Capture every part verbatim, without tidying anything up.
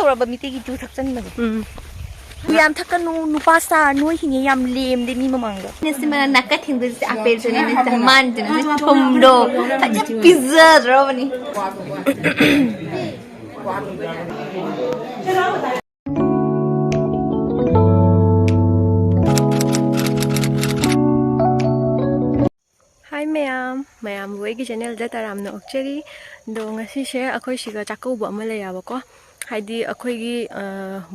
ꯇꯧꯔꯕ ꯃꯤꯇꯩꯒꯤ ꯖꯨ ꯊꯛꯆꯟꯕꯁꯦ꯫ ꯎꯝ꯫ ꯖꯨ ꯌꯥꯝ ꯊꯛꯀꯅꯨ, ꯅꯨꯄꯥ ꯁꯥ ꯅꯣꯏꯈꯤꯅꯤ ꯌꯥꯝ ꯂꯦꯝꯗꯦ ꯃꯤ ꯃꯃꯥꯡꯗ꯫ ꯅꯁꯤ ꯃꯅꯥ ꯅꯥꯀ ꯊꯦꯡꯕꯁꯦ ꯑꯄꯦꯜꯁꯨꯅꯦ, ꯅꯁꯤ ꯃꯥꯟꯗꯨꯅ, ꯅꯁꯤ ꯊꯨꯝꯗꯣ ꯐꯖꯅ ꯄꯤꯖꯗ꯭ꯔꯕꯅꯤ꯫ ꯍꯥꯏ ꯃꯌꯥꯝ, ꯃꯌꯥꯝꯕꯨ ꯑꯩꯒꯤ ꯆꯦꯅꯦꯜꯗ ꯇꯔꯥꯝꯅ ꯑꯣꯛꯆꯔꯤ꯫ ꯑꯗꯣ ꯉꯁꯤꯁꯦ ꯑꯩꯈꯣꯏ ꯁꯤꯒ ꯆꯥꯛꯀꯧꯕ ꯑꯃ ꯂꯩꯌꯦꯕꯀꯣ꯫ ꯍꯥꯏꯗꯤ ꯑꯩꯈꯣꯏꯒꯤ, ꯑ,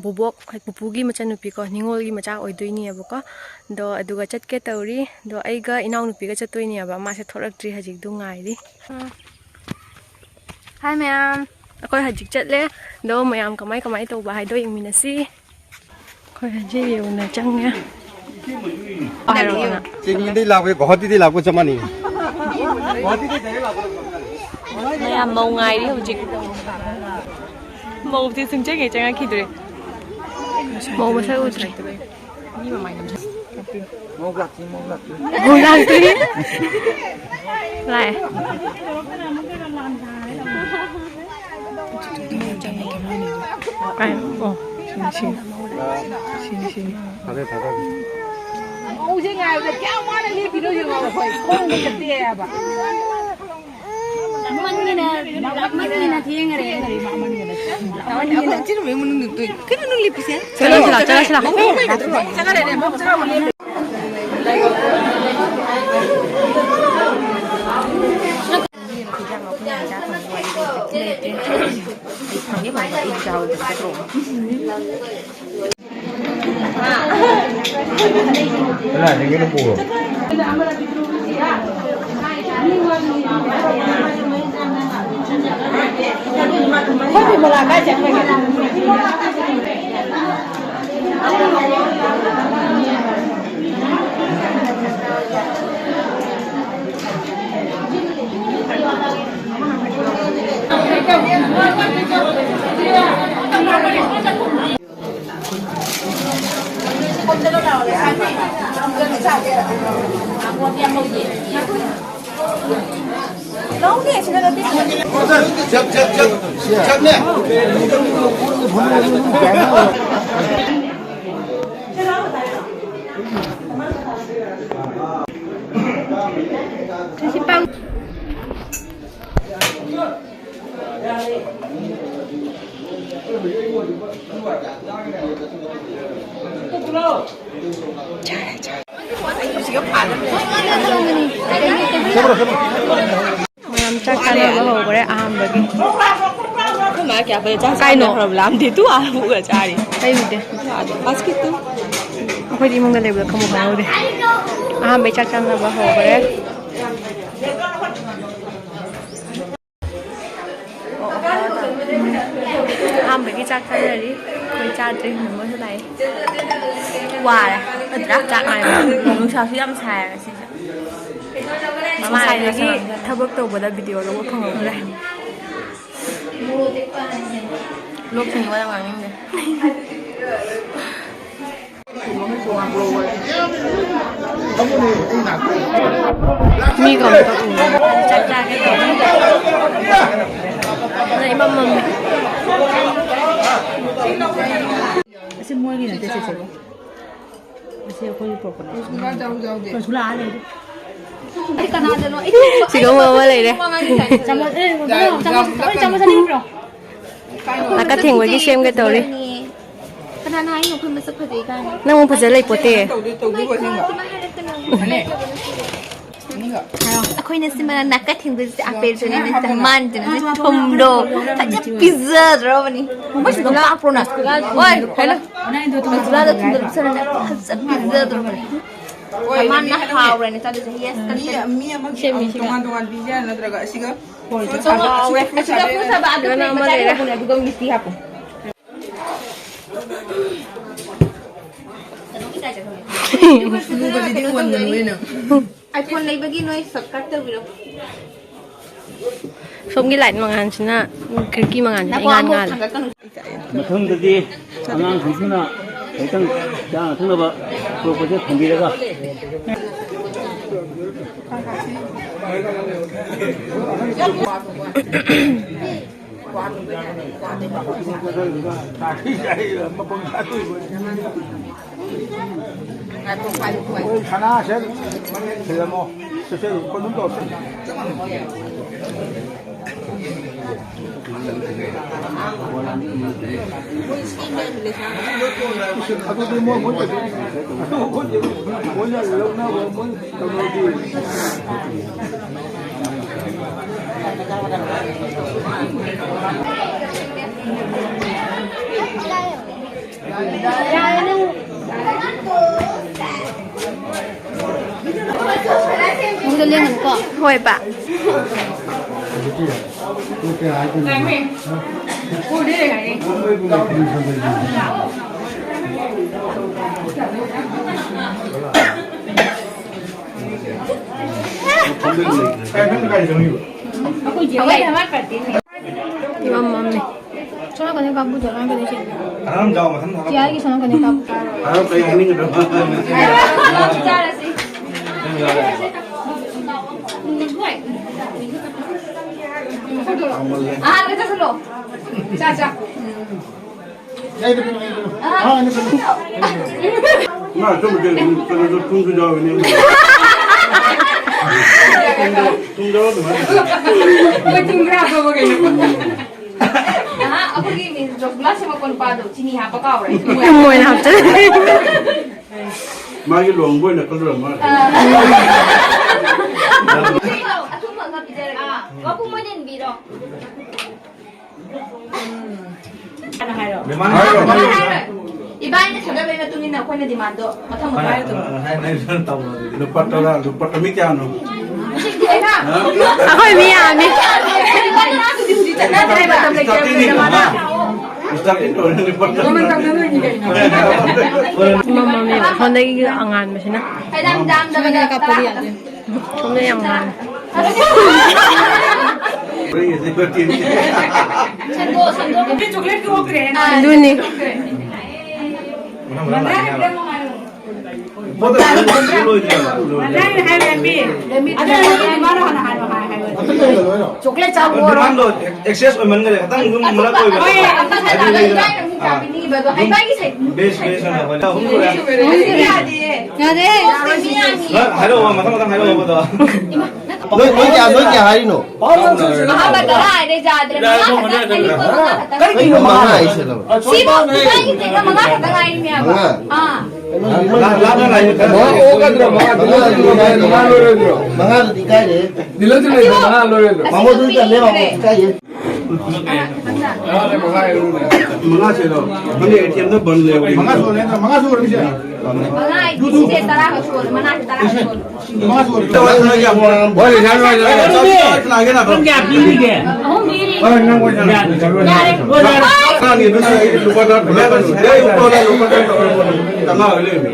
ꯕꯣꯕꯣꯛ, ꯄꯨꯄꯨꯒꯤ ꯃꯆꯟꯅꯨꯄꯤꯀꯣ, ꯅꯤꯉꯣꯜꯒꯤ ꯃꯆꯥ ꯑꯣꯏꯗꯣꯏꯅꯦꯕꯀꯣ꯫ ꯑꯗꯣ ꯑꯗꯨꯒ ꯆꯠꯀꯦ ꯇꯧꯔꯤ꯫ ꯑꯗꯣ ꯑꯩꯒ ꯏꯅꯥꯎꯅꯨꯄꯤꯒ ꯆꯠꯇꯣꯏꯅꯦꯕ꯫ ꯃꯥꯁꯦ ꯊꯣꯛꯂꯛꯇ꯭ꯔꯤ, ꯍꯧꯖꯤꯛꯇꯨ ꯉꯥꯏꯔꯤ꯫ ꯍꯥꯏ ꯃꯌꯥꯝ꯫ ꯑꯩꯈꯣꯏ ꯍꯧꯖꯤꯛ ꯆꯠꯂꯦ꯫ ꯑꯗꯣ ꯃꯌꯥꯝ ꯀꯃꯥꯏ ꯀꯃꯥꯏ ꯇꯧꯕ ꯍꯥꯏꯗꯣ ꯌꯦꯡꯃꯤꯟꯅꯁꯤ꯫ ꯑꯩꯈꯣꯏ ꯍꯧꯖꯤꯛ ꯌꯧꯅ ꯆꯪꯉꯦ꯫ ꯍꯥꯏꯔꯛꯑꯣ ꯅꯪ꯫ ꯆꯤꯡꯃꯤꯗꯩ ꯂꯥꯛꯄ, ꯒꯨꯋꯥꯍꯥꯇꯤꯗꯩ ꯂꯥꯛꯄ ꯆꯞ ꯃꯥꯟꯅꯩ꯫ ꯃꯌꯥꯝ ꯃꯧ ꯉꯥꯏꯔꯤ ꯍꯧꯖꯤꯛ꯫ ꯃꯧꯗꯤ ꯁꯨꯡꯆꯪ ꯍꯦꯛ ꯆꯪꯉꯛꯈꯤꯗ꯭ꯔꯦ꯫ ꯃꯧ ꯃꯁꯛ ꯎꯗ꯭ꯔꯤ꯫ ꯃꯧ ꯂꯥꯛꯇ꯭ꯔꯤ, ꯃꯧ ꯂꯥꯛꯇ꯭ꯔꯤ꯫ ꯃꯧ ꯂꯥꯛꯇ꯭ꯔꯤ꯫ ꯂꯥꯛꯑꯦ꯫ ꯑꯣ꯫ ꯁꯤꯅꯤ, ꯁꯤꯅꯤ꯫ ꯁꯤꯅꯤ, ꯁꯤꯅꯤ꯫ ꯊꯥꯗ, ꯊꯥꯗ꯫ ꯃꯧꯁꯦ ꯉꯥꯏꯕꯗ ꯀꯌꯥꯝ ꯋꯥꯅ ꯂꯦꯞꯄꯤꯅꯣ ꯌꯦꯡꯉꯣ ꯑꯩꯈꯣꯏ꯫ ꯈꯣꯡꯕ ꯆꯠꯇꯦ ꯍꯥꯏꯕ꯫ ꯃꯃꯟꯒꯤꯅ, ꯃꯃꯟꯒꯤꯅ ꯊꯦꯡꯈ꯭ꯔꯦ꯫ ꯀꯩꯅꯣ ꯅꯪ ꯂꯦꯞꯄꯤꯁꯦ? ꯆꯠꯂꯁꯤ ꯂꯥꯛꯑꯣ, ꯆꯠꯂꯁꯤ ꯂꯥꯛꯑꯣ꯫ ꯃꯌꯥꯝ ꯆꯥꯛ ꯆꯥꯅꯕ ꯍꯧꯈ꯭ꯔꯦ ꯑꯍꯥꯟꯕꯒꯤ꯫ ꯑꯩꯈꯣꯏ ꯃꯥ ꯀꯌꯥ ꯐꯖ ꯆꯥꯛ ꯀꯥꯏꯅꯣ? ꯆꯥꯅ ꯍꯧꯔꯕ ꯂꯥꯝꯗꯦ꯫ ꯇꯨ ꯑꯥ ꯄꯨꯔ ꯆꯥꯔꯤ꯫ ꯀꯩ ꯎꯗꯦ? ꯑꯥꯗ ꯕꯥꯁꯀꯦꯠꯇꯨ꯫ ꯑꯩꯈꯣꯏꯗꯤ ꯏꯃꯨꯡꯗ ꯂꯩꯕꯗ ꯈꯪꯕꯨ ꯈꯪꯍꯧꯗꯦ꯫ ꯑꯍꯥꯟꯕꯩ ꯆꯥꯛ ꯆꯥꯅꯕ ꯍꯧꯈ꯭ꯔꯦ꯫ ꯑꯍꯥꯟꯕꯒꯤ ꯆꯥꯛ ꯆꯥꯅꯔꯤ꯫ ꯑꯩꯈꯣꯏ ꯆꯥꯗ꯭ꯔꯤ꯫ ꯃꯣꯃꯣꯁꯨ ꯂꯥꯛꯑꯦ꯫ ꯋꯥꯔꯦ꯫ ꯅꯠꯇ꯭ꯔꯥ? ꯆꯥꯛ ꯉꯥꯏꯕ꯫ ꯅꯨꯡꯁꯥꯁꯨ ꯌꯥꯝ ꯁꯥꯏ ꯉꯁꯤꯁꯦ꯫ ꯉꯁꯥꯏꯗꯒꯤ ꯊꯕꯛ ꯇꯧꯕꯗ ꯚꯤꯗꯤꯑꯣ ꯂꯧꯕ ꯐꯪꯍꯧꯗ꯭ꯔꯦ꯫ ꯂꯣꯛ ꯊꯨꯡꯉꯦ ꯋꯥ ꯌꯥꯝ ꯉꯥꯡꯅꯤꯡꯗꯦ꯫ ꯃꯤꯒ ꯑꯝꯇ ꯎꯗꯦ꯫ ꯆꯥꯛ ꯆꯥꯒꯦ ꯇꯧꯔꯤ꯫ ꯑꯗ ꯏꯃꯝ ꯃꯝꯃꯦ꯫ ꯑꯁꯤ ꯃꯣꯏꯒꯤ ꯅꯠꯇꯦ ꯁꯤꯁꯦ꯫ ꯑꯁꯤ ꯑꯩꯈꯣꯏꯒꯤ ꯄꯨꯔꯛꯄꯅꯦ꯫ ꯀꯩꯁꯨ ꯂꯥꯛꯑ ꯂꯩꯔꯦ꯫ ꯑꯩ ꯀꯅꯥꯗꯅꯣ? ꯑꯩ ꯁꯤꯒ ꯑꯃ ꯑꯃ ꯂꯩꯔꯦ꯫ ꯆꯥꯃꯁ, ꯑꯦ, ꯆꯥꯃꯁ, ꯆꯥꯃꯁ, ꯆꯥꯃꯁ ꯑꯅꯤ ꯄꯤꯔꯛꯑꯣ꯫ ꯅꯥꯀꯠ ꯊꯦꯡꯕꯒꯤ ꯁꯦꯝꯒꯦ ꯇꯧꯔꯤ꯫ ꯀꯅꯥꯅ ꯍꯥꯏꯅꯣ ꯑꯩꯈꯣꯏ ꯃꯁꯛ ꯐꯖꯩ ꯀꯥꯏꯅ? ꯅꯪ ꯑꯃꯨꯛ ꯐꯖ ꯂꯩꯄꯣꯠꯇꯦ꯫ ꯇꯧꯗꯣꯏ, ꯇꯧꯗꯣꯏꯕ ꯑꯁꯦꯡꯕ꯫ ꯑꯗꯨꯃꯥꯏ ꯍꯥꯏꯔꯛꯀꯅꯣ꯫ ꯑꯩꯈꯣꯏꯅ ꯁꯤꯃ ꯅꯥꯀꯠ ꯊꯦꯡꯕꯁꯦ ꯑꯄꯦꯜꯁꯨꯅꯦ, ꯃꯥꯟꯗꯅ ꯁꯤ ꯊꯨꯝꯗꯣ ꯐꯖ ꯄꯤꯖꯗ꯭ꯔꯕꯅꯤ꯫ ꯃꯣꯏꯁꯨ ꯑꯗꯨꯝ ꯂꯥꯛꯄ꯭ꯔꯣ ꯅꯪ? ꯍꯣꯏ, ꯀꯩꯅꯣ? ꯃꯁꯂꯥꯗꯣ ꯊꯨꯝꯗꯣ ꯄꯤꯖꯔꯒ ꯐꯖ ꯄꯤꯖꯗ꯭ꯔꯕꯅꯤ꯫ ꯍꯣꯏ, ꯃꯥꯅ ꯃꯤ ꯍꯥꯎꯔꯦꯅ ꯆꯥꯗꯣꯏꯁꯦ꯫ ꯌꯦꯁ, ꯃꯤ, ꯀꯟꯇꯦꯟ꯫ ꯃꯤ ꯑꯃ ꯁꯦꯝꯃꯤ ꯁꯤꯒ꯫ ꯇꯣꯉꯥꯟ ꯇꯣꯉꯥꯟ ꯄꯤꯖ ꯅꯠꯇ꯭ꯔꯒ ꯑꯁꯤꯒ ꯍꯣꯏ, ꯐ꯭ꯔꯨꯠꯁ ꯍꯥꯎꯔꯦ꯫ ꯑꯁꯤꯗ ꯐ꯭ꯔꯨꯠꯁ ꯍꯥꯞꯄꯦ꯫ ꯐ꯭ꯔꯨꯠꯁ ꯍꯥꯞꯄ ꯑꯗꯨ ꯀꯩꯅꯣ ꯑꯃ ꯃꯆꯥꯒꯤ ꯂꯩꯔꯦ꯫ ꯍꯥꯞꯄꯅꯦ, ꯑꯗꯨꯒ ꯃꯤꯁꯇꯤ ꯍꯥꯞꯄꯣ꯫ ꯑꯗꯨꯒ ꯁꯤꯗ ꯀꯩꯅꯣ ꯇꯧꯗꯣꯏꯅꯤ꯫ ꯑꯥꯏꯐꯣꯟ ꯂꯩꯕꯒꯤ ꯅꯣꯏ ꯁꯕꯁꯀ꯭ꯔꯥꯏꯕ ꯇꯧꯕꯤꯔꯣ꯫ ꯁꯣꯝꯒꯤ ꯂꯥꯏꯠ ꯃꯉꯥꯜꯁꯤꯅ, ꯈꯤꯔꯀꯤ ꯃꯉꯥꯜꯁꯤꯅ ꯅꯀꯣ ꯏꯉꯥꯟ ꯑꯃꯨꯛ ꯉꯥꯜꯂꯦ꯫ ꯊꯥꯡꯒꯠꯀꯅꯨ꯫ ꯃꯊꯪꯗꯗꯤ ꯑꯉꯥꯡꯁꯤꯡꯁꯤꯅ ꯈꯤꯇꯪ ꯆꯥꯅ ꯊꯛꯅꯕ ꯄꯨꯔꯛꯄꯁꯦ ꯊꯝꯕꯤꯔꯒ꯫ ꯃꯄꯪ ꯆꯥꯗꯣꯏꯕ꯫ ꯍꯣꯏ, ꯁꯅꯥꯁꯦ ꯊꯤꯜꯂꯝꯃꯣ꯫ ꯁꯦ, ꯁꯦ, ꯀꯩꯅꯣꯝ ꯇꯧꯔꯁꯦ꯫ ꯑꯗꯨꯗꯤ ꯃꯣꯏ, ꯃꯣꯏ ꯀꯩꯁꯨ, ꯑꯗꯨ ꯑꯩꯈꯣꯏꯗꯤ ꯃꯣꯏꯅ ꯂꯧꯅꯕ, ꯃꯣꯏ ꯀꯩꯅꯣꯗꯤ꯫ ꯍꯣꯏꯕ꯫ ꯏꯃꯝ ꯃꯝꯃꯦ꯫ ꯁꯣꯝ ꯅꯥꯀꯟꯗ ꯀꯥꯞꯄꯨꯗꯣ, ꯁꯣꯝ ꯅꯥꯀꯟꯗ ꯁꯦ꯫ ꯀꯤꯌꯥꯔꯒꯤ ꯁꯣꯝ ꯅꯥꯀꯟꯗ ꯀꯥꯞꯄꯨ꯫ ꯍꯥꯏꯔꯣ, ꯀꯩ ꯍꯥꯏꯅꯤꯡꯉꯤꯅꯣ? ꯆꯥꯔꯁꯤ꯫ ꯑꯍꯥꯟꯕ ꯆꯠꯁꯤꯜꯂꯣ꯫ ꯆꯥ, ꯆꯥ꯫ ꯃꯥ ꯑꯆꯨꯝꯕꯗꯤ ꯑꯗꯨꯝ ꯀꯩꯅꯣꯗꯣ ꯊꯨꯝꯁꯨ ꯌꯥꯎꯔꯤꯅꯦ꯫ ꯊꯨꯝꯗꯣ, ꯊꯨꯝꯗꯣ ꯑꯗꯨꯃꯥꯏꯅ꯫ ꯃꯣꯏ ꯊꯨꯝ ꯈꯔ ꯍꯥꯞꯄꯕ ꯀꯩꯅꯣ? ꯑꯍꯥ, ꯑꯩꯈꯣꯏꯒꯤ ꯃꯤ ꯔꯁꯒꯨꯜꯂꯥ ꯁꯦꯝꯃꯛꯄ ꯅꯨꯄꯥꯗꯣ ꯆꯤꯅꯤ ꯍꯥꯞꯄ ꯀꯥꯎꯔꯦ꯫ ꯊꯨꯝ ꯑꯣꯏꯅ ꯍꯥꯞꯆꯜꯂꯦ꯫ ꯃꯥꯒꯤ ꯂꯨꯍꯣꯡꯕ ꯑꯣꯏꯅ ꯈꯜꯂꯨꯔ ꯃꯥꯜꯂꯦ꯫ ꯑꯥ꯫ ꯑꯊꯨꯝꯕ ꯑꯃ ꯄꯤꯖꯔꯒꯦ꯫ ꯑꯥ, ꯃꯄꯨꯝ ꯑꯣꯏꯅ ꯏꯟꯕꯤꯔꯣ꯫ ꯍꯥꯏꯔꯣ꯫ ꯍꯥꯏꯔꯣ꯫ ꯏꯕꯥꯅꯤꯅ ꯊꯥꯖꯕꯒꯤ ꯃꯇꯨꯡ ꯏꯟꯅ ꯑꯩꯈꯣꯏꯅ ꯗꯤꯃꯥꯟꯗꯣ ꯃꯊꯪ ꯃꯊꯪ ꯍꯥꯏꯔꯛꯇꯣꯏꯅꯣ? ꯍꯥꯏ, ꯍꯥꯏ, ꯍꯥꯏ, ꯇꯧꯔꯣ ꯑꯗꯨꯗꯤ꯫ ꯂꯨꯄꯥ ꯇꯔꯥ, ꯂꯨꯄꯥ, ꯃꯤ ꯀꯌꯥꯅꯣ? ꯍꯥ? ꯑꯩꯈꯣꯏ ꯃꯤ ꯌꯥꯝꯃꯤ꯫ ꯏꯕꯥꯅꯤ ꯉꯔꯥꯡꯗꯨꯗꯤ ꯍꯧꯖꯤꯛ ꯆꯠꯅꯗ꯭ꯔꯦꯕ, ꯃꯇꯝ ꯂꯩꯇ꯭ꯔꯕꯅꯤꯅ ꯃꯥꯅ꯫ ꯏꯁꯇꯥꯔꯇꯤꯡ ꯇꯧꯔꯦ, ꯂꯨꯄꯥ ꯇꯔꯥ꯫ ꯃꯃꯜ ꯇꯧꯅꯗꯣꯏꯅꯤ ꯀꯩꯅꯣ꯫ ꯃꯃꯜꯅꯦꯕ, ꯁꯣꯝꯗꯒꯤ ꯑꯉꯥꯟꯕꯁꯤꯅ꯫ ꯍꯥꯏꯗꯤ ꯌꯥꯝ ꯌꯥꯝꯗꯕꯗ ꯁꯣꯝꯗꯒꯤ ꯀꯥꯞꯄꯗꯤ ꯇꯔꯥ꯫ ꯌꯥꯗꯦ꯫ ꯁꯣꯝꯗ ꯌꯥꯝ ꯉꯥꯡꯉꯦ꯫ ꯁꯟꯗꯣ, ꯁꯟꯗꯣ꯫ ꯆꯣꯀ꯭ꯂꯦꯠꯀꯤ ꯑꯣꯛꯇ꯭ꯔꯦ꯫ ꯑꯗꯨꯅꯤ꯫ ꯃꯊꯪ ꯃꯊꯪ ꯍꯥꯏꯔꯣ꯫ ꯃꯊꯪ ꯍꯥꯏꯔꯣ, ꯍꯥꯏꯔꯣ, ꯍꯥꯏꯔꯣ꯫ ꯑꯗꯨ ꯅꯪ ꯃꯥꯅ ꯍꯥꯟꯅ ꯍꯥꯏꯔꯣ, ꯍꯥꯏ, ꯍꯥꯏꯔꯣ꯫ ꯆꯣꯀ꯭ꯂꯦꯠ ꯆꯥꯕ ꯑꯣꯏꯔꯣ꯫ ꯗꯤꯃꯥꯟꯗꯣ ꯑꯦꯛꯁꯦꯁ ꯑꯣꯏꯃꯟꯈ꯭ꯔꯦ, ꯈꯤꯇꯪ ꯑꯗꯨꯝ ꯃꯔꯛ ꯑꯣꯏꯕ꯫ ꯍꯣꯏ, ꯑꯗꯨ ꯂꯩꯗꯅ꯫ ꯑꯗꯨꯝ ꯑꯥ꯫ ꯆꯥꯕꯤꯅꯤꯡꯉꯤꯕ ꯑꯗꯣ ꯍꯥꯏꯕꯒꯤ ꯁꯦ-, ꯕꯦꯁ, ꯕꯦꯁ ꯑꯣꯏꯅ ꯑꯩꯈꯣꯏꯅ ꯑꯍꯨꯝ ꯁꯨꯔꯦ꯫ ꯌꯥꯗꯦ꯫ ꯍꯥꯏꯔꯛꯑꯣ, ꯃꯊꯪ ꯃꯊꯪ ꯍꯥꯏꯔꯛꯑꯣ ꯑꯗꯣ꯫ ꯅꯣꯏ, ꯅꯣꯏ ꯀꯌꯥ, ꯅꯣꯏ ꯀꯌꯥ ꯍꯥꯏꯔꯤꯅꯣ? ꯑꯍꯥꯟꯕ ꯇꯔꯥ ꯍꯥꯏꯔꯦ, ꯌꯥꯗ꯭ꯔꯦ꯫ ꯃꯉꯥ ꯈꯛꯇ, ꯑꯅꯤ ꯐꯥꯎ ꯃꯉꯥ ꯈꯛꯇ ꯉꯥꯏꯔꯤꯅꯦ꯫ ꯀꯩꯅꯣ ꯃꯉꯥ ꯍꯥꯏꯁꯦ? ꯁꯤꯕꯨ ꯏꯕꯥꯅꯤ ꯀꯩꯅꯣ ꯃꯉꯥ ꯈꯛꯇ ꯉꯥꯏꯔꯤꯅꯦꯕ꯫ ꯃꯉꯥ? ꯑꯥ꯫ ꯂꯥꯞꯅ ꯂꯥꯛꯏ꯫ ꯃꯉꯥ ꯑꯣꯛꯀꯗ꯭ꯔꯣ? ꯃꯉꯥ, ꯃꯉꯥ, ꯃꯉꯥ ꯂꯣꯏꯔꯣꯏꯗ꯭ꯔꯣ? ꯃꯉꯥꯗꯨꯗꯤ ꯀꯥꯏꯗꯦ꯫ ꯗꯤꯂꯔꯗꯨ ꯂꯩꯕ ꯃꯉꯥ ꯂꯣꯏꯔꯣꯏꯗ꯭ꯔꯣ? ꯃꯉꯣꯟꯗ ꯇꯜꯂꯦ, ꯃꯉꯣꯟꯗ ꯀꯥꯏꯗꯦ꯫ ꯃꯉꯥꯁꯦ ꯂꯧ꯫ ꯃꯅꯦ, ꯑꯦ ꯇꯤ ꯑꯦꯝꯗ ꯕꯟ ꯂꯩꯍꯧꯔꯤ꯫ ꯃꯉꯥ ꯁꯨꯔꯦ, ꯃꯉꯥ ꯁꯨꯔꯦ, ꯁꯦ꯫ ꯃꯉꯥ ꯍꯥꯏꯗꯤ ꯁꯤꯁꯦ ꯇꯔꯥꯒ ꯁꯨꯔꯦ, ꯃꯅꯥꯁꯦ ꯇꯔꯥꯒ ꯁꯨꯔꯦ꯫ ꯃꯉꯥ ꯁꯨꯔꯦ꯫ ꯄꯨꯡ ꯀꯌꯥ ꯄꯤꯔꯤꯒꯦ? ꯑꯍꯨꯝ ꯄꯤꯔꯤ꯫ ꯌꯥꯔꯦ꯫ ꯀꯅꯥꯒꯤ ꯑꯗꯨꯁꯨ ꯑꯩ ꯂꯨꯄꯥ ꯇꯔꯥ ꯄꯤꯔꯛꯀꯅꯨ꯫ ꯑꯩ ꯂꯨꯄꯥ ꯇꯔꯥ ꯂꯨꯄꯥ ꯇꯔꯥ ꯇꯧꯔꯛꯀꯅꯨ꯫ ꯀꯅꯥ ꯑꯣꯏ ꯂꯩꯔꯝꯃꯤ?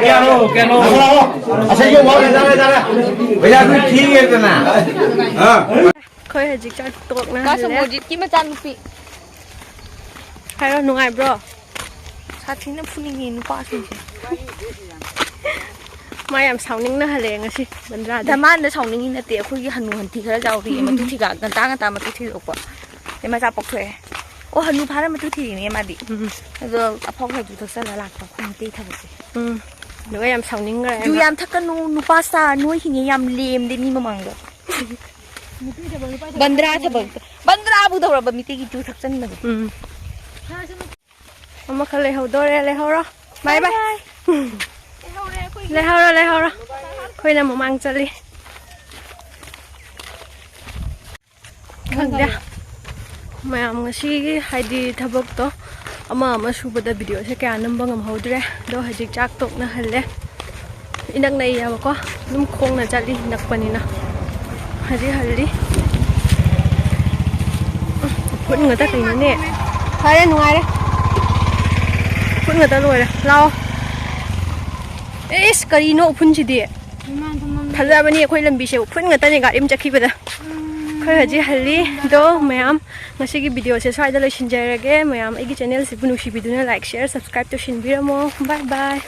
ꯀꯩꯅꯣ, ꯀꯩꯅꯣ꯫ ꯑꯁꯦꯡꯕ ꯋꯥ ꯌꯥꯔꯦ, ꯌꯥꯔꯦ꯫ ꯄꯩꯁꯥ ꯑꯗꯨꯝ ꯊꯤꯔꯦꯗꯅ꯫ ꯑꯥ꯫ ꯑꯩꯈꯣꯏ ꯍꯧꯖꯤꯛ ꯆꯥꯛ ꯇꯣꯛꯅ ꯀꯥ ꯍꯜꯂꯦ꯫ ꯁꯣꯃꯣꯔꯖꯤꯠꯀꯤ ꯃꯆꯥꯅꯨꯄꯤ꯫ ꯍꯥꯏꯔꯣ, ꯅꯨꯡꯉꯥꯏꯕ꯭ꯔꯣ? ꯁꯥꯊꯤꯅ ꯐꯨꯅꯤꯡꯉꯤ ꯅꯨꯄꯥꯁꯤꯡꯁꯦ꯫ ꯃꯥ ꯌꯥꯝ ꯁꯥꯎꯅꯤꯡꯅ ꯍꯜꯂꯛꯑꯦ ꯉꯁꯤ ꯕꯟꯗ꯭ꯔꯥꯗ꯫ ꯗꯃꯥꯟꯗ ꯁꯥꯎꯅꯤꯡꯉꯤ ꯅꯠꯇꯦ, ꯑꯩꯈꯣꯏꯒꯤ ꯍꯅꯨ ꯍꯟꯊꯤ ꯈꯔ ꯆꯥꯎꯔꯤꯌꯦ, ꯎꯝ꯫ ꯃꯇꯨ ꯊꯤꯒ-, ꯉꯟꯇꯥ ꯉꯟꯇꯥ ꯃꯇꯨ ꯊꯤꯗꯣꯛꯄ꯫ ꯑꯗꯩ ꯃꯆꯥ ꯄꯣꯛꯊꯣꯛꯑꯦ꯫ ꯑꯣ, ꯍꯅꯨ ꯐꯥꯔ ꯃꯇꯨ ꯊꯤꯔꯤꯅꯦ ꯃꯥꯗꯤ꯫ ꯎꯝ꯫ ꯑꯗꯣ ꯑꯐꯥꯎ ꯁꯥꯏꯖꯨ ꯊꯛꯆꯜꯂ ꯂꯥꯛꯄ ꯑꯩꯈꯣꯏ ꯃꯩꯇꯩ ꯊꯕꯛꯁꯦ꯫ ꯎꯝ꯫ ꯑꯗꯨꯒ ꯌꯥꯝ ꯁꯥꯎꯅꯤꯡꯈ꯭ꯔꯦ ꯌꯨ ꯑꯩꯅ꯫ ꯌꯥꯝ ꯊꯛꯀꯅꯨ, ꯅꯨꯄꯥ ꯁꯥ ꯅꯣꯏ ꯍꯤꯡꯉꯦ ꯌꯥꯝ ꯂꯦꯝꯗꯦ ꯃꯤ ꯃꯃꯥꯡꯗ꯫ ꯕꯟꯗ꯭ꯔꯥ ꯊꯕꯛꯇ꯫ ꯕꯟꯗ꯭ꯔꯥꯕꯨ ꯇꯧꯔꯕ ꯃꯤꯇꯩꯒꯤ ꯌꯨ ꯊꯛꯆꯟꯕꯗꯣ꯫ ꯎꯝ꯫ ꯑꯃꯈꯛ ꯂꯩꯍꯧꯗꯣꯔꯦ, ꯂꯩꯍꯧꯔꯣ꯫ ꯕꯥꯏ ꯕꯥꯏ꯫ ꯂꯩꯍꯧꯔꯦ ꯑꯩꯈꯣꯏꯒꯤ꯫ ꯂꯩꯍꯧꯔꯣ, ꯂꯩꯍꯧꯔꯣ꯫ ꯑꯩꯈꯣꯏꯅ ꯃꯃꯥꯡ ꯆꯠꯂꯤ꯫ ꯈꯪꯗꯦ꯫ ꯃꯌꯥꯝ ꯉꯁꯤꯒꯤ ꯍꯥꯏꯗꯤ ꯊꯕꯛꯇꯣ ꯑꯃ ꯑꯃ ꯁꯨꯕꯗ ꯚꯤꯗꯤꯑꯣꯁꯦ ꯀꯌꯥ ꯅꯝꯕ ꯉꯝꯍꯧꯗ꯭ꯔꯦ꯫ ꯑꯗꯣ ꯍꯧꯖꯤꯛ ꯆꯥꯛ ꯇꯣꯛꯅ ꯍꯜꯂꯦ꯫ ꯏꯅꯛ ꯅꯛꯏꯌꯦꯕꯀꯣ꯫ ꯑꯗꯨꯝ ꯈꯣꯡꯅ ꯆꯠꯂꯤ ꯅꯛꯄꯅꯤꯅ꯫ ꯍꯧꯖꯤꯛ ꯍꯜꯂꯤ꯫ ꯎꯐꯨꯟ ꯉꯥꯛꯇ ꯀꯩꯅꯣꯅꯦ꯫ ꯐꯔꯦ, ꯅꯨꯡꯉꯥꯏꯔꯦ꯫ ꯎꯐꯨꯟ ꯉꯥꯛꯇ ꯂꯣꯏꯔꯦ꯫ ꯂꯥꯛꯑꯣ꯫ ꯏꯁ, ꯀꯔꯤꯅꯣ ꯎꯐꯨꯟꯁꯤꯗꯤ? ꯐꯖꯕꯅꯤ ꯑꯩꯈꯣꯏ ꯂꯝꯕꯤꯁꯦ, ꯎꯐꯨꯟ ꯉꯥꯛꯇꯅꯦ ꯒꯥꯔꯤ ꯑꯃ ꯆꯠꯈꯤꯕꯗ꯫ ꯑꯩꯈꯣꯏ ꯍꯧꯖꯤꯛ ꯍꯜꯂꯤ꯫ ꯑꯗꯣ ꯃꯌꯥꯝ, ꯉꯁꯤꯒꯤ ꯚꯤꯗꯤꯑꯣꯁꯦ ꯁ꯭ꯋꯥꯏꯗ ꯂꯣꯏꯁꯤꯟꯖꯔꯒꯦ꯫ ꯃꯌꯥꯝ ꯑꯩꯒꯤ ꯆꯦꯅꯦꯜꯁꯤꯕꯨ ꯅꯨꯡꯁꯤꯕꯤꯗꯨꯅ like, share, subscribe ꯇꯧꯁꯤꯟꯕꯤꯔꯝꯃꯣ꯫ Bye bye꯫